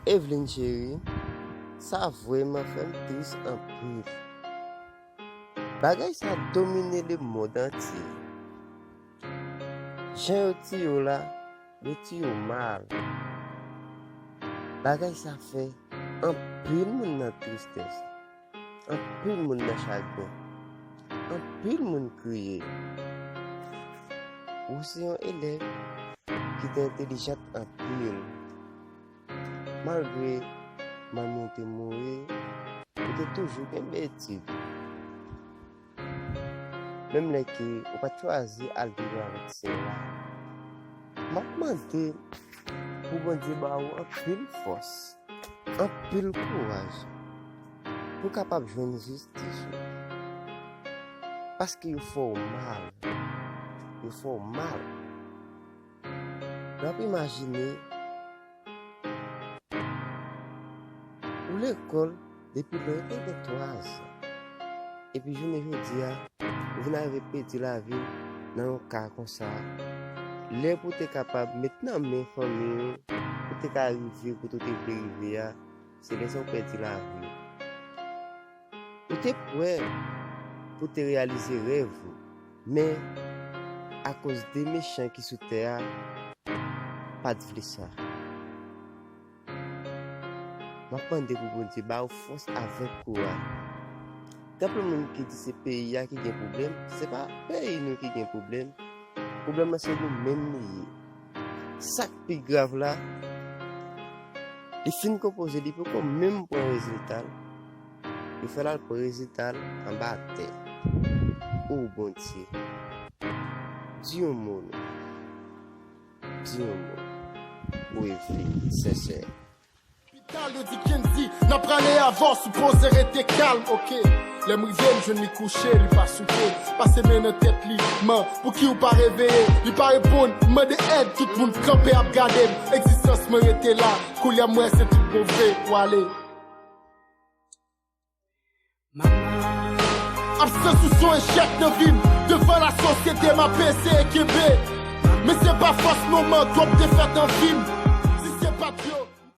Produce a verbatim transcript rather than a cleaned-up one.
Evelyn cheri, sa vrèman fè m tris anpil. Bagay sa domine lemonn antye. Jan yo tiye w la, yo tiye w mal. Bagay sa fè anpil moun nan tristès, anpil moun nan chagren, anpil moun kriye. Ou se yon elèv ki te entelijant anpil. Malgre manmi w te mouri, ou te toujou kenbe etid ou. Menm lè ke ou pa t chwazi al viv avèk sè w la, m ap mande pou Bondye ba ou anpil fòs, anpil kouraj pou w kapab jwenn jistis ou. Paske yo fè w mal. Yo fè w mal. W ap imajine ou lekòl depi lè w te gen twa zan. Epi jounen jodi a, ou vin arive pèdi lavi w nan yon ka konsa. Lè pou w te kapab met nan men fanmi w, pou w te ka rive kote w te vle rive a, se lè sa w pèdi lavi w. Ou te prè pou w te reyalize rèv ou, men akoz de mechan ki sou tè a pa t vle sa. M ap mande pou Bondye ba w fòs avèk kouraj. Gen anpil moun ki di se peyi a ki gen pwoblèm, se pa peyi nou ki gen pwoblèm. Pwoblèm nan se nou menm li ye. Sa k pi grav la, li fin konpoze, li poko menm pran rezilta l. Yo fè l al pran rezilta l anba tè. O Bondye, di yon mo non. Di yon mo. Ou Evelyn, sèsè. Lopital, yo di Kendy, n ap prale avè w, sipoze rete kalm, oke. Lè m rive, m jwenn li kouche, li pa souke. Pase men nan tèt li, man, pouki w pa reveye? Li pa reponn, m mande èd, tout moun kanpe ap gade m. Egzistans mwen rete la, koulye a m wè se tout bon vre, w ale. Absans ou se yon echèk nan vi m. Devan lasosyete, m ap eseye kenbe. Men se pa fòs non, man, twòp defèt an vi m.